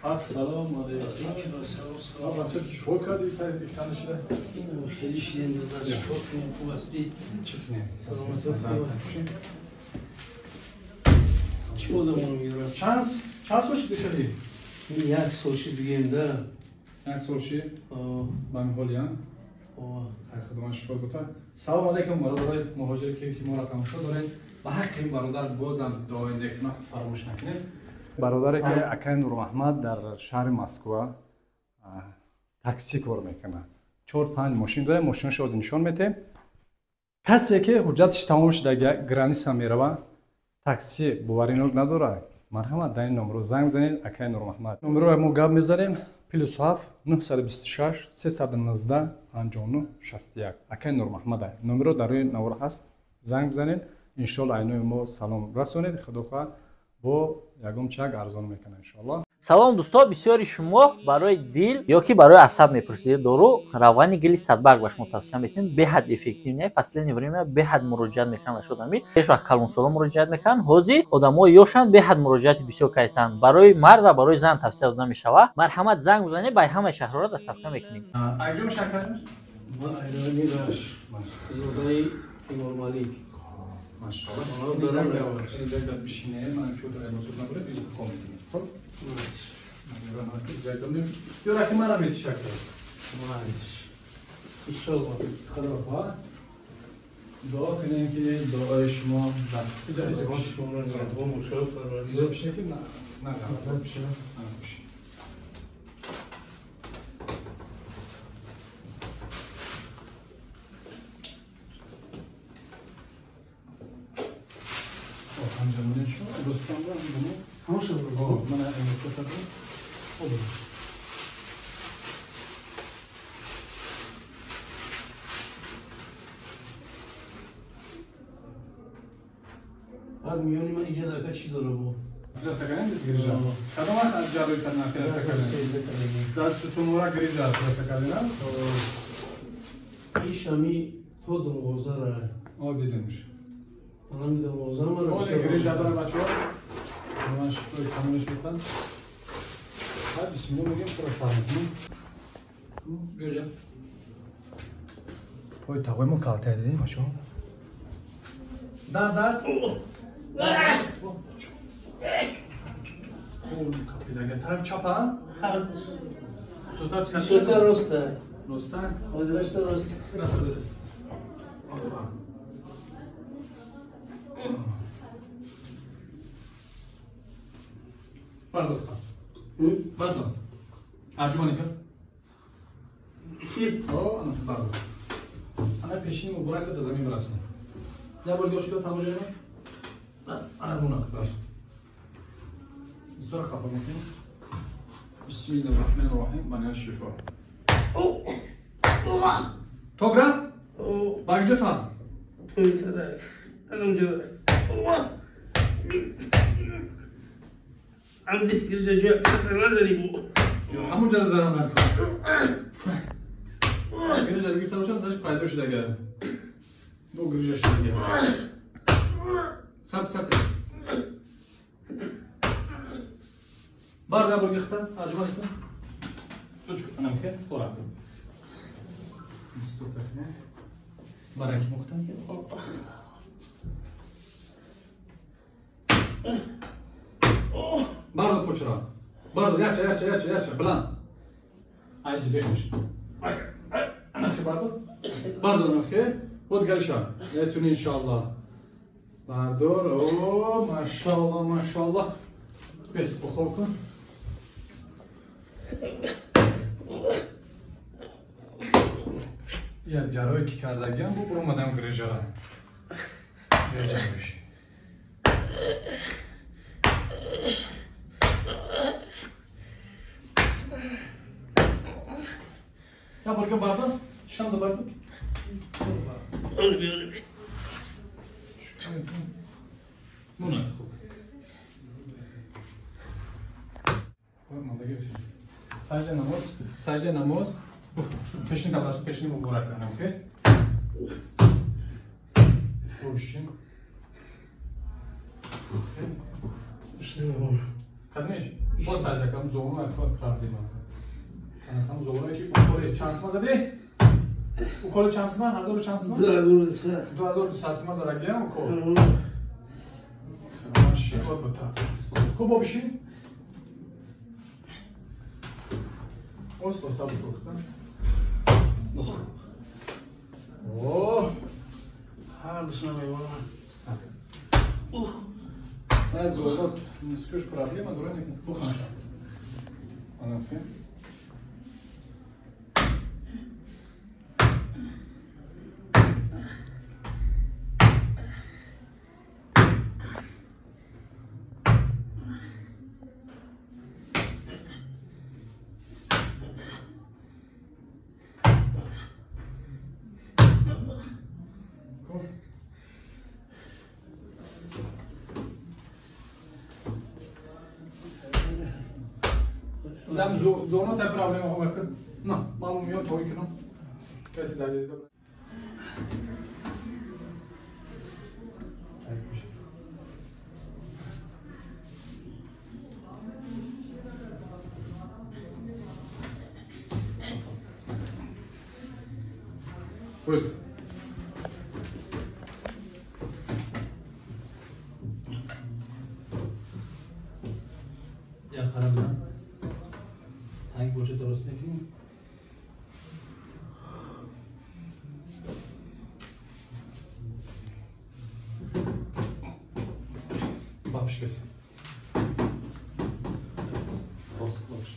السلام علیکم. آقا چه چیکار کردی تا کنشله؟ اینو خیلی شیرین داشت. چیکار کنیم خوب هستی؟ چی کنیم؟ چی بودم میگم؟ چند سال شد کردی؟ یک سال شد بگیم ده. یک سال شد؟ با من حالیان؟ خدمت شکر گفتم. سلام علیکم برادرای مهاجر که ما را تماشا دارید. به حق این برادر بازم دعای نیک فراموش نکنید. бародаре ки акай Нурмаҳмад дар шаҳри Москва такси кор мекунад. 4-5 мошин дорем, мошинашо ҳозир нишон метем. Касе ки ҳуҷҷаташ тамом шуда граница мерава, такси боваринок надорад, марҳамат дар ин номро занг бизанед акай Нурмаҳмад. Номероро мо гап мезанем: +7 926 319 59 61. Акай Нурмаҳмад номеро дар рӯи навор ҳаст, занг бизанед. Иншоалло айнои мо салом расонед, худо хоҳад бо ягон чак арзон мекунад иншоалло. Салом дӯсто, бисёри шумо барои дил ё ки барои асаб мепурсидед дору равғани гили садбарг ба шумо тавсия метиҳем. Беҳад эффективный, последнее время беҳад муроҷиат мекунанд нашуд ами. Пеш вақт калонсолон муроҷиат мекунанд, ҳозир одамои ёшанд беҳад муроҷиати бисёр кайсанд. Барои мард ва барои зан тавсия дода мешавад. Марҳамат занг бизанед, ба ҳамаи шаҳрҳоро доставка мекунем. Айҷон шакармиш? Ба айрони раш. Зодаи Нурмалик. ماشاءالله. اینجا بشینه من شو دارم موضوع نداره بیز کام می‌کنیم. خب؟ یه رقم منم میتشکر. انشالله. خدا خدا. دعا کنیم که دعای شما اینجا اینجا بشینه که نه نه نه بشینه. بعد میونی من اینجا دکه چی داره بو؟ راسته کنیم دیس گریجا. کدام وقت از جالب تر نخیر راسته کنیم؟ در ستونورا گریجا راسته کنیم نه؟ ایش همی تو دموزه را. آه دیدمش. منم دموزه مرا. آه گریجا داره بچه‌ها. من شکر کاملش میتن. بعد بسم الله میگیم تو سلام کنیم. بیا جان. پای تاقوی ما کالته دیدیم بچه‌ها. در دست. طرف چپا؟ سوتا چپ. سوتا راسته. راسته؟ راست راست. راست درست. بردار. بردار. ارجمانی کن. کی؟ آه، انا بردار. انا پیشین مبارک در زمین برسونم. یه بار دیگه چیکار تماشا کنم؟ ارمونا بر. بسرعة خفا ممكن. بسم الله الرحمن الرحيم. من الشفاء. تو رفت؟ باقی تا. هم دیسک جا نزدی بو. همونجا رو زدم من. گریجا رو گرفتم باشم سرش پیدا شد اگر. بو گریجا شد اگر. سر سر. بار بار گرفتم عجبا گرفتم. تو چون انا خیر خورم. برای مختم. بردار پوچرا. بردار یاچه یاچه یاچه یاچه بلند. اینجا بخوش. انا خیر بردار. بردار انا خیر. بود گلشان. نتونی انشالله. بردار. او ماشاءالله ماشاءالله. بس بخور کن. یه جراحی که کردگیم بو برو مدام گریجا را. گریجا میشه. Ya bakın bardak. Şam da bardak. Öyle bir öyle bir. Ну, хуб. Сажда намоз, сажда намоз. Пешини табасу пешини муборак кунам, окей? Бошин. Кадмеш? Боз сажда кардам, зону акфа проблема. Анахам зону ки уколе чанд сма зади? Уколе чанд сма? 1000 чанд сма? 2200. 2200 сма задагиам укол. Шифо бута. Хуб бошин. Ост оста букухта. О! Ҳардушам мемонам. На зону нискӯш проблема дора не буханша. Анахе. Дам зону та проблема хога кун. На, маму миё той кунам. Каси дале. Пусть. Я харамзан. Танг боча дуруст мекунем. Бабш бес. Рост, бабш.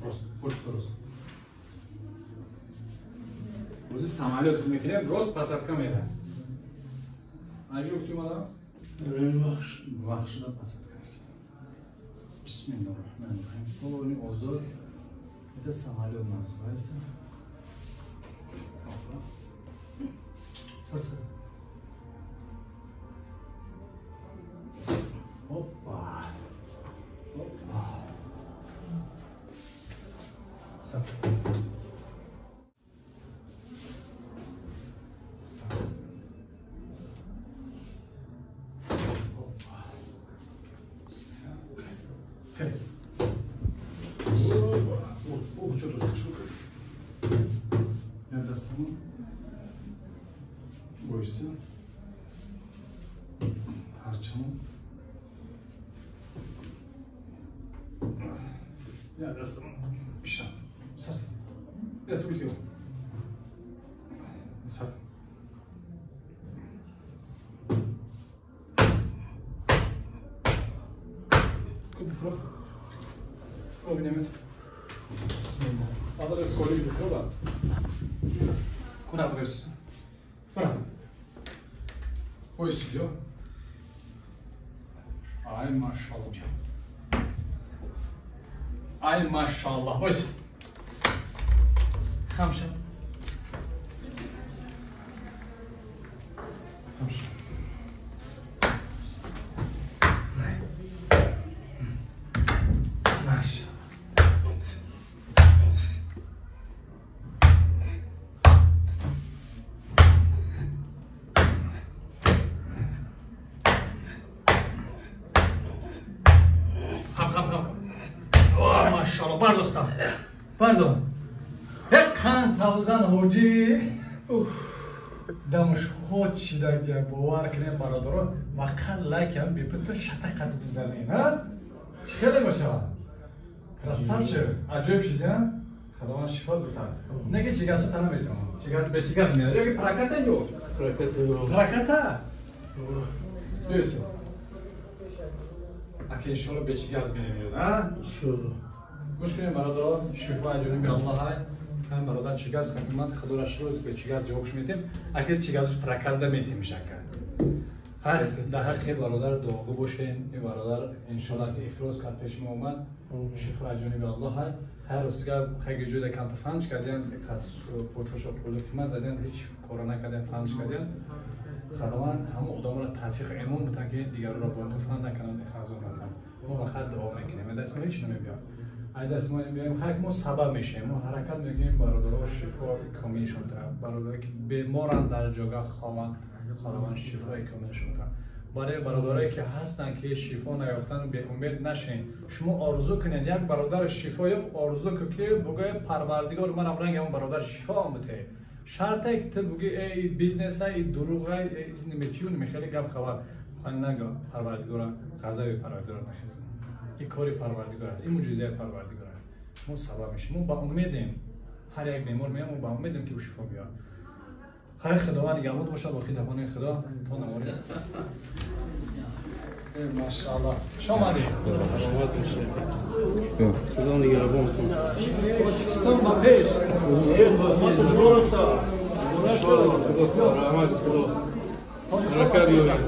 Рост, бош рост. Ози самолёт мекунем, рост посадка мерад. Аги гуфтем ада? Вахш. Вахш да посадка. Бисмиллахир-рахманир-рахим. Полный озод. Это самолет называется. Опа. Опа. Сап. Сап. Опа. О, что тут скажу? Я достану. Бойся. Парчаму. Я достану. Пиша. Сас. Я слушаю. Сас. Куб фрог. Обнимет. Бисмилла. Адыр коллеж бихроба. Куна бигирс. Куна. Ой, сидё. Ай, машаллах. Ай, машаллах. Ой. Хамша. Хамша. Pardon. Қан савзан ҳоҷӣ. Дамш худ шидаги бовар кунем бародаро, ваққан лайкам бепилта шатақат бизанем, ҳа? Хеле бошава. Красавчик, аҷоиб шиди, ҳа? Худованд шифо битад. Неги чигасу тана метавонам. Чигас бе чигас меяд. Ёки проката ё? Проката. Проката? Дӯст. Аки иншоалло бе чигас мерем, ҳа? Иншоалло. Гӯш кунем бародаро, шифо аз ҷониби Аллоҳ ҳай. Ҳам бародар чигаз хакимат худоро шукр бе чигаз ҷавобш метем. Аки чигазш проката метем шака. Ҳар дар ҳаққи бародар дуогӯ бошем. Ин бародар иншоалло ки ихлос кард пеши мо омад. Шифо аз ҷониби Аллоҳ ҳай. Ҳар ростига хаги ҷойда камта фанч кардиян, кас почоша пули қимат задиян, ҳеҷ кора накардиян, фанч кардиян. Худованд ҳамон ҳамон одамро тавфиқ имон битан, ки дигарро бо накунанд, ихазо накунанд. Мо фақат дуо мекунем, даст мо ҳеч намебиёд. Ай даст мо мебиёем, хайр, мо сабаб мешавем, мо ҳаракат мекунем, бародаро шифо комилшон та, бародаре ки беморанд, дар ҷога хованд, Худованд шифои комилшон та. Барои бародарое ки ҳастанд, ки шифо наёфтан, беумед нашен. Шумо орзу кунед, як бародар шифо ёфт, орзу кун, ки бугӯе: «Парвардигор, манам ранги ҳамон бародар шифо бите». Шарте ки ту бугӯи: «Эй, бизнеса, и дурӯға, немечию немехеле гап хабар нага». Парвардигора, ғазаби Парвардигора нахезон. Ин кори Парвардигор аст, ин муъҷизаи Парвардигор аст. Мо сабаб мешем, мо ба умедем. Ҳар як бемор меям, мо ба умедем, ки ӯ шифо биёрад. Хайр, Худованд нигаҳбон бошад. Боқӣ даҳони Худо то навори. Машааллоҳ, хуш омадед. Саломат бошед. Худо нигаҳбонтон. Тоҷикистон ба пеш! Раҳмат Худо. Баракат ёбед.